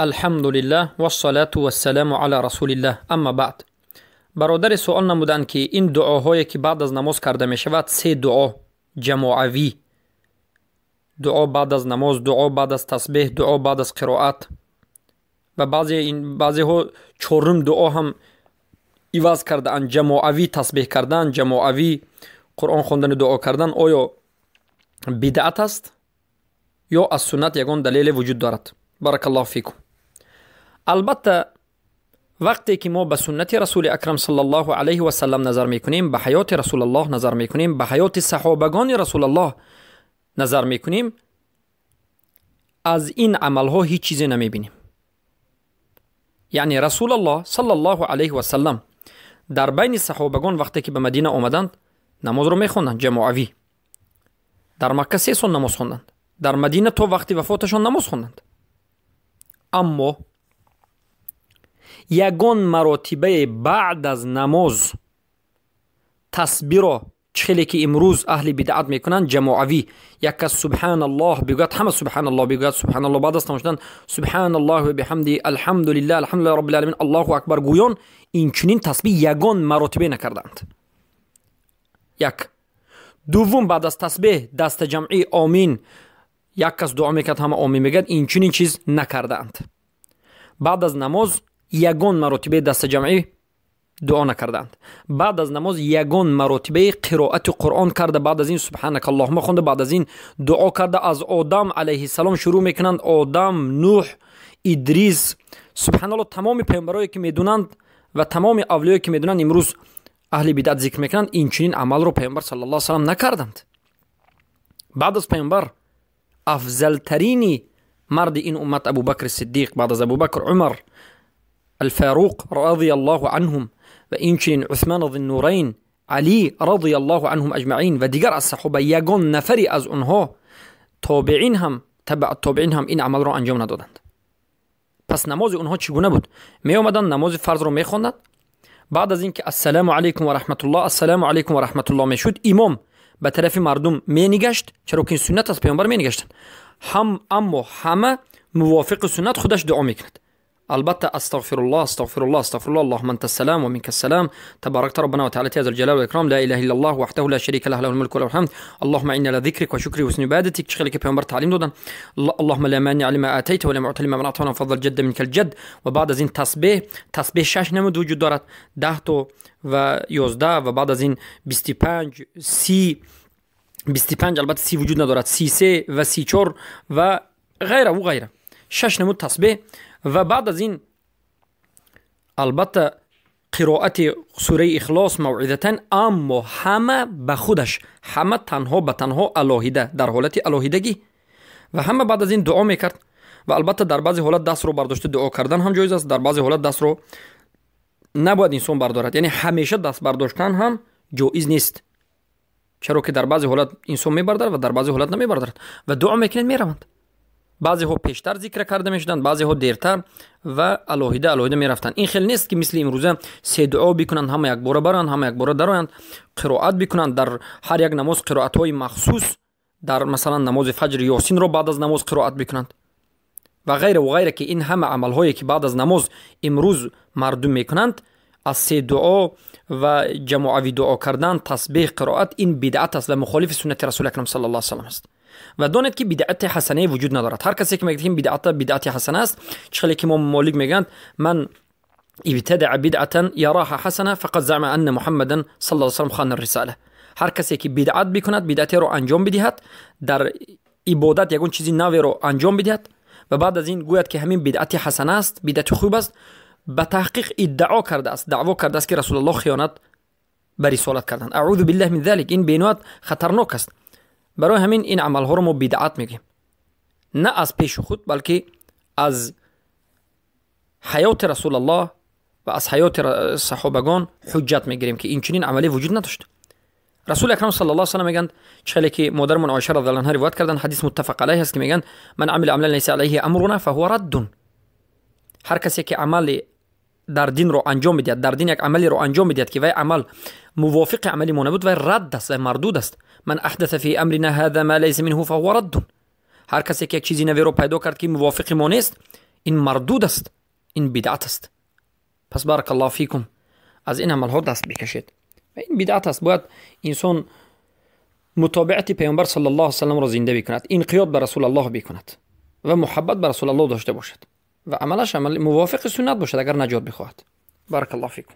Алҳамдулиллаҳ вассалату вассаламу ала расулиллаҳ, амма баъд. Бародаре суол намуданд, ки ин дуоҳое, ки баъд аз намоз карда мешавад, се дуо ҷамоавӣ, дуо баъд аз намоз, дуо баъд аз тасбеҳ, дуо баъд аз қироат ва баъзеҳо чорум дуо ҳам иваз кардаанд, ҷамоавӣ тасбеҳ кардан, ҷамоавӣ Қуръон хондану дуо кардан, оё бидъат аст ё аз суннат ягон далеле вуҷуд дорад? Баракаллоҳу фикум. Албатта, вақте ки мо ба суннати Расули Акрам саллаллоҳу алайҳи васаллам назар мекунем, ба ҳаёти Расулаллоҳ назар мекунем, ба ҳаёти саҳобагони Расулаллоҳ назар мекунем, аз ин амалҳо ҳеҷ чизе намебинем. Яъне Расулаллоҳ саллаллоҳу алайҳи васаллам дар байни саҳобагон, вақте ки ба Мадина омаданд, намозро мехонданд ҷамоавӣ. Дар Макка 3 сол намоз хонданд, дар Мадина то вақти вафоташон намоз хонданд, аммо ягон маротибае баъд аз намоз тасбиро, чӣ хеле ки имрӯз аҳли бидъат мекунанд, ҷамоавӣ як кас субҳаналлоҳ бигӯяд, ҳама субҳаналлоҳ бигӯяд, субҳаналлоҳ, баъд аз тамом шудан субҳаналлоҳ ва биҳамди, алҳамдулиллаҳ, алҳамдулиллаҳи роббил оламин, Аллоҳу акбар гӯён, инчунин тасбиҳ ягон маротибе накардаанд. Як. Дуввум, баъд аз тасбеҳ дастаҷамъӣ омин, як кас дуо мекард, ҳама омин мегӯяд, инчунин чиз накардаанд. Баъд аз намоз ягон маротибаи дастаҷамъӣ дуо накардаанд. Баъд аз намоз ягон маротибаи қироати Қуръон карда, баъд аз ин субҳанака Аллоҳума хонда, баъд аз ин дуо карда, аз Одам алайҳиссалом шурӯъ мекунанд, Одам, Нӯҳ, Идрис, субҳаналло, тамоми паёмбарое ки медонанд ва тамоми авлиёе ки медонанд, имрӯз аҳли бидъат зикр мекунанд, инчунин амалро Паёмбар саллаллоҳу салам накарданд. Баъд аз Паёмбар афзалтарини марди ин уммат Абубакри Сиддиқ, баъд аз Абубакр Умар Алфаруқ радиаллоҳу анҳум ва инчунин Усман Зиннурайн, Алӣ радиаллоҳу анҳум аҷмаин ва дигар аз саҳоба, ягон нафаре аз онҳо, тобеин ҳам, табаъ тобеин ҳам ин амалро анҷом надоданд. Пас намози онҳо чӣ гуна буд? Меомаданд, намози фарзро мехонданд, баъд аз ин ки ассалому алайкум ва раҳматуллоҳ, ассалому алайкум ва раҳматуллоҳ мешуд, имом ба тарафи мардум менигашт, чаро ки ин суннат аст, Паёмбар менигаштанд ҳам, аммо ҳама мувофиқи суннат худаш дуо мекунад. Албатта, астағфируллоҳ, астағфируллоҳ, астағфируллоҳ, аллоҳумма анта салам ва минка салам, табаракта роббана ва таъала, я зал ҷалали вал икрам, ла илаҳа иллаллоҳ ваҳдаҳу ла шарика лаҳ, лаҳул мулку ва лаҳул ҳамд, аллоҳумма инна ала зикрик ва шукрик ва ҳусни ибадатик, чӣ хеле ки Паёмбар таълим доданд, аллоҳумма ла маниа лима атайта ва ла муъта лима манъата ва ла фадла ҷадда минкал ҷадд. Ва баъд аз ин тасбеҳ. Тасбеҳ шаш намуд вуҷуд дорад: 10 то ва 11 ва баъд аз ин 25, 30, 25, албатта 30 вуҷуд надорад, 33 ва 34 ва ғайра ва ғайра, шаш намуд тасбеҳ. Ва баъд аз ин албатта қироати сураи Ихлос, мавъизатан, аммо ҳама ба худаш, ҳама танҳо ба танҳо, алоҳида, дар ҳолати алоҳидагӣ, ва ҳама баъд аз ин дуо мекард. Ва албатта дар баъзе ҳолат дастро бардошта дуо кардан ҳам ҷоиз аст, дар баъзе ҳолат дастро набояд инсон бардорад, яъне ҳамеша даст бардоштан ҳам ҷоиз нест, чаро ки дар баъзе ҳолат инсон мебардарад ва дар баъзе ҳолат намебардарад. Ва дуо мекунед, мераванд. Баъзеҳо пештар зикр карда мешуданд, баъзеҳо дертар ва алоҳида алоҳида мерафтанд. Ин хел нест, ки мисли имрӯза се дуо бикунанд, ҳама якбора баранд, ҳама якбора дароянд, қироат бикунанд. Дар ҳар як намоз қироатҳои махсус, дар масалан намози фаҷр Ёсинро баъд аз намоз қироат бикунанд ва ғайра ва ғайра, ки ин ҳама амалҳое, ки баъд аз намоз имрӯз мардум мекунанд, аз се дуо ва ҷамоавӣ дуо кардан, тасбеҳ, қироат, ин бидъат аст ва мухолифи суннати Расули Акрам саллаллоҳу салам аст. Ва донед, ки бидъати ҳасанае вуҷуд надорад. Ҳар касе ки мегӯяд, ки ин бидъата бидъати ҳасана аст, чӣ хеле ки Имом Молик мегӯянд: ман ибтадаъа бидъатан яроҳа ҳасана фақад заъма анна Муҳаммадан саллаллоҳу салам хана рисала. Ҳар касе ки бидъат бикунад, бидъатеро анҷом бидиҳад, дар ибодат ягон чизи наверо анҷом бидиҳад ва баъд аз ин гӯяд, ки ҳамин бидъати ҳасана аст, бидъати хуб аст, ба таҳқиқ иддао кардааст, даъво кардааст, ки Расулаллоҳ хиёнат ба рисолат карданд. Аъузу биллаҳ мин залик. Ин бениҳоят хатарнок аст. Барои ҳамин ин амалҳоро мо бидъат мегӯем, на аз пеши худ, балки аз ҳаёти Расулаллоҳ ва аз ҳаёти саҳобагон ҳуҷҷат мегирем, ки инчунин амале вуҷуд надошт. Расули Акрам саллаллоҳу салам мегӯянд, чӣ хеле ки модармон Оиша радиаллоҳу анҳа ривоят карданд, ҳадис муттафақ алайҳ аст, ки мегӯянд: ман амила амалан лайса алайҳи амруна фаҳува раддун. Ҳар касе ки амали дар динро анҷом медиҳад, дар дин як амалеро анҷом медиҳад, ки вай амал мувофиқи амали мо набуд, вай радд аст, вай мардуд аст. Ман аҳдаса фи амрина ҳаза ма лайса минҳу фаҳува раддун. Ҳар касе ки як чизи наверо пайдо кард, ки мувофиқи мо нест. Ин мардуд аст, ин бидъат аст. Пас барак Аллоҳ фикум, аз ин амалҳо даст бикашед. Ва ин бидъат аст. Бояд инсон мутобиати паёмбар саллаллоҳу алайҳи васалламро зинда бикунад, инқиёд ба Расулаллоҳ бикунад ва муҳаббат ба Расулаллоҳ дошта бошад ва амалаш амал мувофиқи суннат бошад, агар наҷот бихоҳад. Барак Аллоҳ фикум.